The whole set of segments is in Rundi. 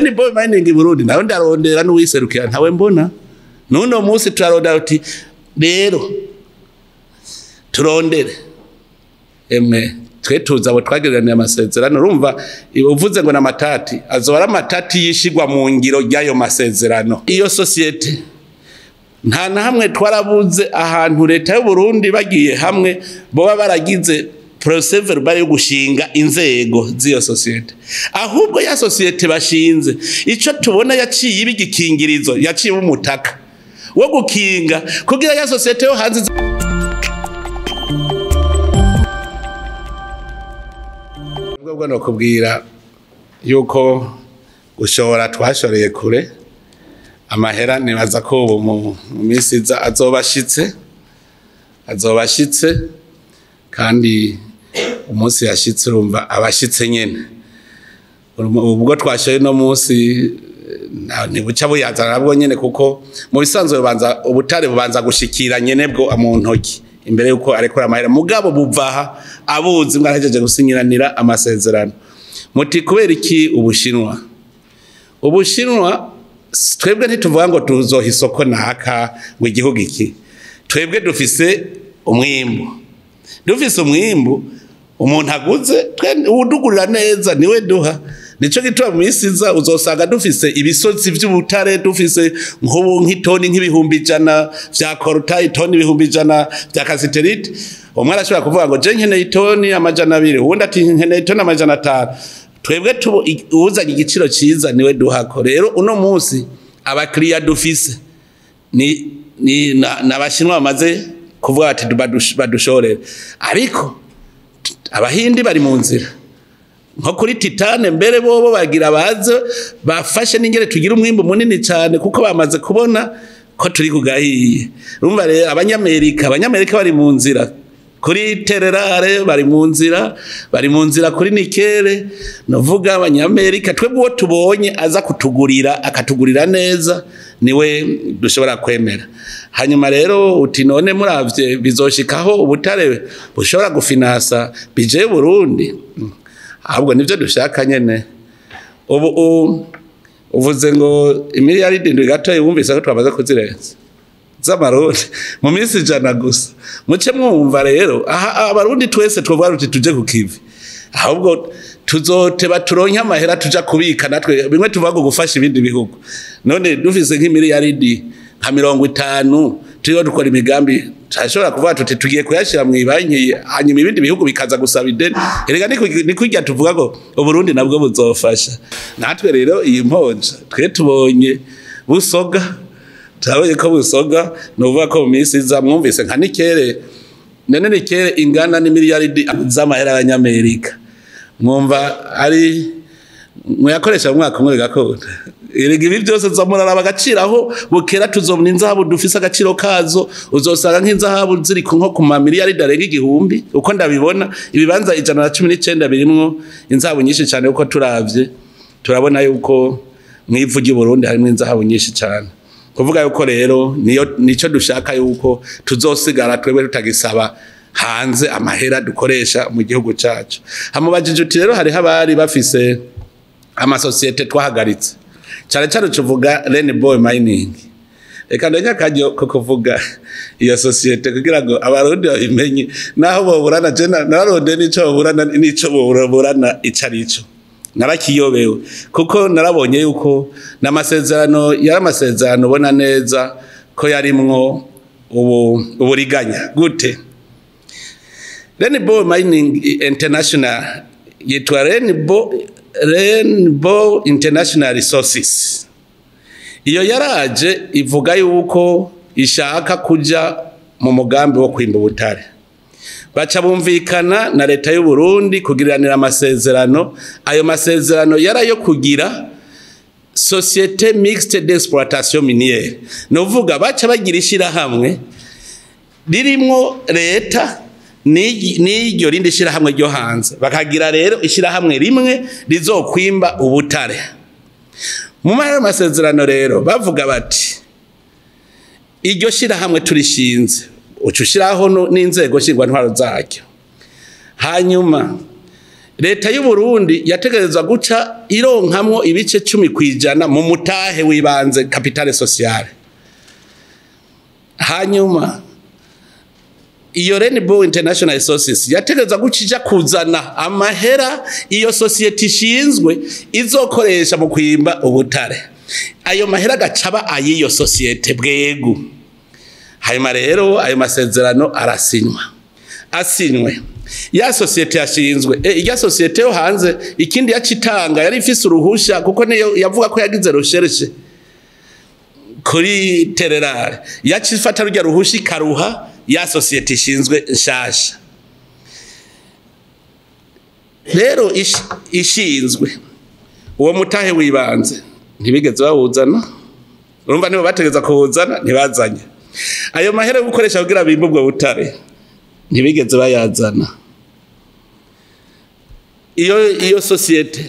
Ni boy mining Burundi nawe ndarondera n'uwiserukira ntawe mbona. Nuno munsi turarondera uti rero turondere emwe twe tuza abo twagereraniye amasezerano. Urumva uvuze ngo namatati azoba ari amatati yishigwa mu ngiro ry'ayo masezerano. Iyo societe nta na hamwe twarabuze ahantu leta y'u Burundi bagiye hamwe boba baragize procès verbal yo gushinga inzego z'iyo societe. Ahubwo ya societe bashinze ico tubona yaciye ibigikingirizo, yaciye umutaka wo gukinga kugira ya societe yo hanze. Ubwo no kubwira yuko gushora twashoreye kure amahera, nibaza ko ubu mu minsi iza azobashitse kandi umunsi yashitse urumva abashitse nyene. Ubwo twashoye no munsi ntibuca buyazana nabwo nyene, kuko mu bisanzwe bubanza ubutare bubanza gushikira nyene bwo mu ntoki imbere yuko arekura amahera. Mugabo buvaha abuzi mwarahejeje gusinyiranira amasezerano. Muti kubera iki Ubushinwa? Ubushinwa twebwe ntituvuga ngo tuzoha isoko naka ngo igihugu iki. Twebwe dufise umwimbu, dufise umwimbu umuntu aguze udugurira neza niwe duha. Nico gituma mu minsi iza uzosanga dufise ibisozi vy'ubutare, dufise nk'ubu nk'itoni nk'ibihumbi 100 vya coltan, itoni 100,000 vya cassiterite. Umwe arashobora kuvuga ngo je nkeneye itoni 200, uwundi ati nkeneye itoni 500. Twebwe uzanye igiciro ciza niwe duhako. Rero uno munsi abakiriya dufise ni n'abashinwa bamaze kuvuga ati badushorere, ariko abahindi bari mu nzira nko kuri titane mbere bobo bagira baze bafashe n'ingere tugira umwimbu munini cyane, kuko bamaze kubona ko turi kugahiye. Urumva rero abanyamerika bari mu nzira kuri terres rares, bari mu nzira, bari mu nzira kuri nickel. Novuga abanyamerika twebwe uwo tubonye aza kutugurira akatugurira neza niwe dushobora kwemera. Hanyuma rero uti none muravye bizoshikaho ubutare bushobora gufinansa budget y'u Burundi? Ahubwo nivyo dushaka nyene. Ubu uvuze ngo imiliyaridi 7 gatoyi, wumvise ko twamaze kuzirenza z'amarundi mu minsi 100 gusa. Muce mwumva rero aha abarundi twese twovuga ruti tuje ku kivi, ahubwo tuzoteba turonke amahera tuja kubika natwe bimwe tuvuga ngo gufasha ibindi bihugu. None dufise nk'imiliyaridi nka 50 turiho dukora imigambi, turashobora kuvuga tuti tugiye kuyashira mu ibanki, hanyuma ibindi bihugu bikaza gusaba ideni. Erega ni kurya tuvuga ngo Uburundi nabwo buzofasha natwe. Rero iyi mponja twe tubonye busoga, turabonye ko busoga. Ni ukuvuga ko mu minsi iza mwumvise nka nickel, none nickel ingana n'imiliyaridi z'amahera y'abanyamerika, mwumva ari muyakoresha mu mwaka umwe bigakunda. Erega ibi byose nzamuraraba agaciro aho bukera, tuzobona inzahabu dufise agaciro kazo. Uzosanga nk'inzahabu ziri nko ku mamiliyaridi arenga 1000. Uko ndabibona, ibibanza 119 birimwo inzahabu nyinshi cyane, uko turavye turabona yuko mw'ivu ry'u Burundi harimo inzahabu nyinshi cyane. Kuvuga yuko rero niyo nico dushaka, yuko tuzosigara twebwe tutagisaba hanze amahera dukoresha mu gihugu cacu. Hamubajije uti rero hariho abari bafise amasosiyete twahagaritse, cyane cyane tuvuga Rainbow Mining. Reka ndenya akaryo ko kuvuga iyo sosiyete kugira ngo abarundi babimenye naho boburana. Je nararonde n'ico boburana, n'ico boburana ico arico narakiyobewe, kuko narabonye yuko n'amasezerano yari amasezerano ubona neza ko yarimwo ubu uburiganya. Gute? Rainbow Mining International yitwa Rainbow International Resources. Iyo yaraje ivuga yuko ishaka kuja mu mugambi wo kwimba ubutare. Baca bumvikana na leta y'u Burundi kugiranira amasezerano. Ayo masezerano yarayo kugira société mixte d'exploitation minière, novuga baca bagira ishirahamwe ririmwo leta n'iryo rindi shirahamwe ryo hanze, bakagira rero ishirahamwe rimwe rizokwimba ubutare. Mu mahera amasezerano rero bavuga bati iryo shirahamwe turishinze, uca ushiraho n'inzego ntwaro zaryo, hanyuma Leta y'u Burundi yategerezwa guca ironkamwo ibice 10% mu mutahe wibanze, capital social. Hanyuma iyo Rainbow International Resources yategerezwa guca ija kuzana amahera iyo société ishinzwe izokoresha mu kwimba ubutare, ayo mahera agacaba ayiyo société bwegu. Hanyuma rero ayo masezerano arasinywa. Asinywe, ya société yashinzwe, irya société yo hanze, ikindi yacitanga yari ifise uruhusha, kuko niyo yavuga ko yagize recherche kuri terres rares, yacifata rujya ruhusha ikaruha ya société ishinzwe nshasha. Rero ishinzwe, uwo mutahe wibanze ntibigeze bawuzana. Urumva nibo bategeza kuwuzana, ntibazanye. Ayo mahera yo gukoresha kugira bimbe ubwo butare ntibigeze bayazana. Iyo société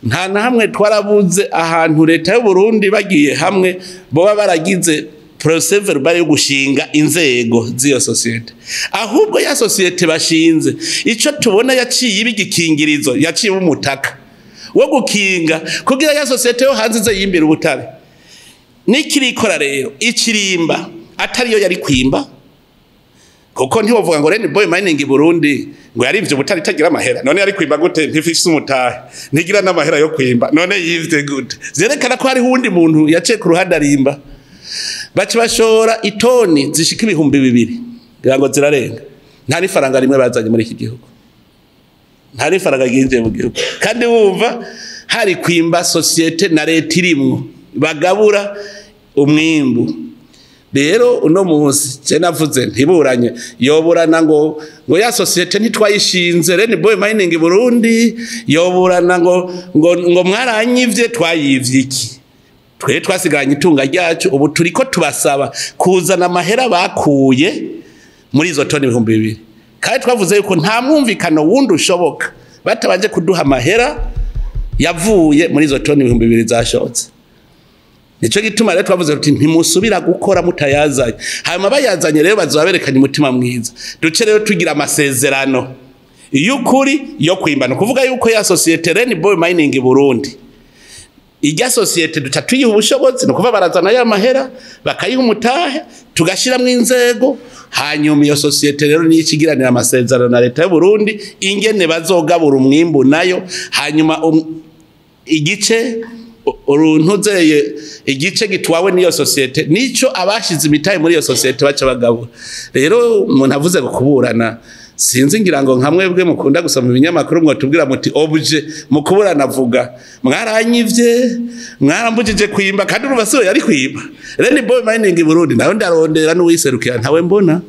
nta na hamwe twarabuze ahantu leta y'u Burundi bagiye hamwe boba baragize procès verbal yo gushinga inzego z'iyo société. Ahubwo ya société bashinze, ico tubona yaciye ibigikingirizo, yaciye umutaka wo gukinga kugira ya société yo hanze ize yimbira ubutare. Nikirikora rero ikirimba atariyo yari kwimba, kuko ntiwovuga ngo Rainbow Mining Burundi ngo yarivye ubutare itagira amahera. None yari kwimba gute? Ntifise umutahe, ntigira n'amahera yo kwimba, none yivye gute? Vyerekana ko hariho uwundi muntu yaciye ku ruhande arimba. Baca bashora itoni zishika 2000, ngira ngo zirarenga, nta n'ifaranga rimwe bazanye muri iki gihugu, nta n'ifaranga ryinjiye mu gihugu. Kandi wumva hari kwimba société na leta irimwo, bagabura umwimbu. Rero uno munsi je navuze ntiburanye, yoburana ngo ya société ntitwayishinze Rainbow Mining Burundi, yoburana ngo mwaranyivye. Twayivye iki? Twe twasigaranye itunga ryacu. Ubu turiko tubasaba kuzana amahera bakuye muri izo toni 2000, kandi twavuze yuko nta mwumvikano wundi ushoboka batabanje kuduha amahera yavuye muri izo toni 2000 zashotse. Nico gituma rero twavuze tuti ntimusubira gukora mutayazanye. Hanyuma bayazanye rero bazoba berekanye umutima mwiza, duce rero tugira amasezerano y'ukuri yo kwimbana, kuvuga yuko ya société Rainbow Mining Burundi, irya société duca tuyiha ubushobozi, ni ukuvuga barazana ya mahera, bakayiha umutahe, tugashiramwo inzego. Hanyuma iyo société rero niyo ikigiranira amasezerano na leta y'u Burundi ingene bazogabura umwimbu nayo. Hanyuma igice uruntuzeye, igice gitwawe n'iyo société, nico abashize imitahe muri iyo société baca bagabura. Rero umuntu avuze ngo kuburana, sinzi, ngira ngo nka mwebwe mukunda gusoma ibinyamakuru mwotubwira muti objet mu kuburana avuga mwaranyivye, mwarambujije kwimba, kandi urumva siwe yari kwimba Rainbow Mining Burundi. Nawe ndarondera n'uwiserukira ntawe mbona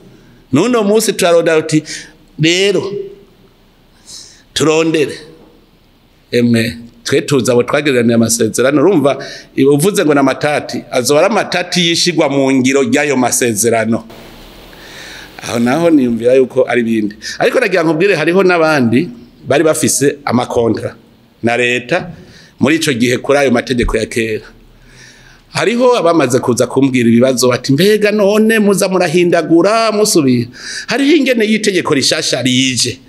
nuno munsi. Turarondera uti rero turondere emwe twe tuzi abo twagereraniye amasezerano. Urumva uvuze ngo n'amatati, azoba ari amatati yishigwa mu ngiro ry'ayo masezerano. Aho naho niyumvira yuko ari bindi. Ariko nagira nkubwire, hariho n'abandi bari bafise ama contrats na leta muri ico gihe kuri ayo mategeko ya kera. Hariho abamaze kuza kumbwira ibibazo bati mbega none muza murahindagura musubira? Hariho ingene y'itegeko rishasha rije,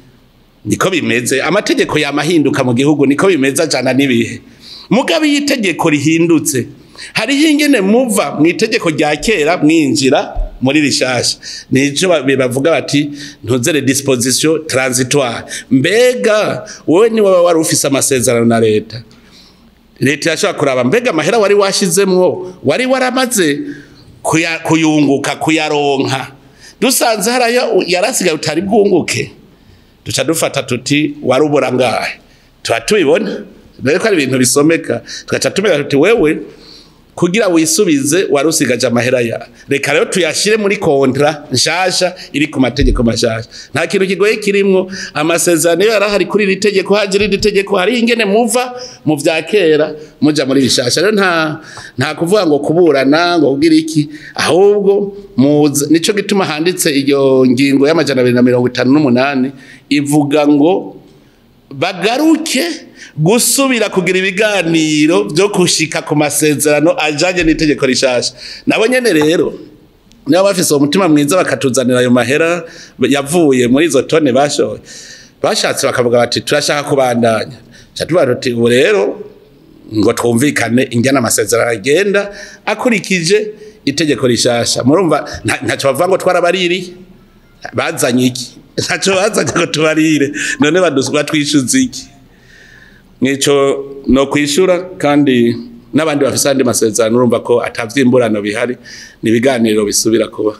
niko bimeze, amategeko yamahinduka mu gihugu, niko bimeze, ajana n'ibihe. Mugabo iyo itegeko rihindutse, hariho ingene muva mu itegeko rya kera mwinjira muri rishasha. Nico bavuga bati ntuzere disposition transitoire. Mbega wowe ni waba wari ufise amasezerano na leta, leta yashobora kuraba mbega amahera wari washizemwo wari waramaze kuyunguka, kuyaronka. Dusanze harayo yarasigaye utari bwunguke, duca dufata tuti warubura ngahe, tuba tubibona rero ko ari ibintu bisomeka, tugaca tumenya tuti wewe kugira wisubize warusigaje amahera ya, reka rero tuyashire muri contrat nshasha iri ku mategeko mashasha. Nta kintu kigoye kirimwo. Amasezerano iyo yarahari kuri iri tegeko, haje irindi tegeko, hari ingene muva mu vya kera muja muri bishasha. Rero nta kuvuga ngo kuburana ngo kugira iki, ahubwo muze. Nico gituma handitse iyo ngingo y'258 ivuga ngo bagaruke gusubira kugira ibiganiro byo kushika ku masezerano ajanye n'itegeko rishasha. Nabo nyene rero niba bafise uwo mutima mwiza bakatuzanira ayo mahera yavuye muri izo tone bashoye. Bashatse bakavuga bati turashaka kubandanya, tuba tuti ubu rero ngo twumvikane ingene amasezerano agenda akurikije itegeko rishasha. Murumva ntacyo bavuga ngo twarabaririye, bazanye iki? Ntacyo bazanye ngo tubarire, none batwishyuza iki? Nico no kwishura. Kandi n'abandi bafise andi masezerano, urumva ko atavyimburano bihari, ni ibiganiro bisubira kuba.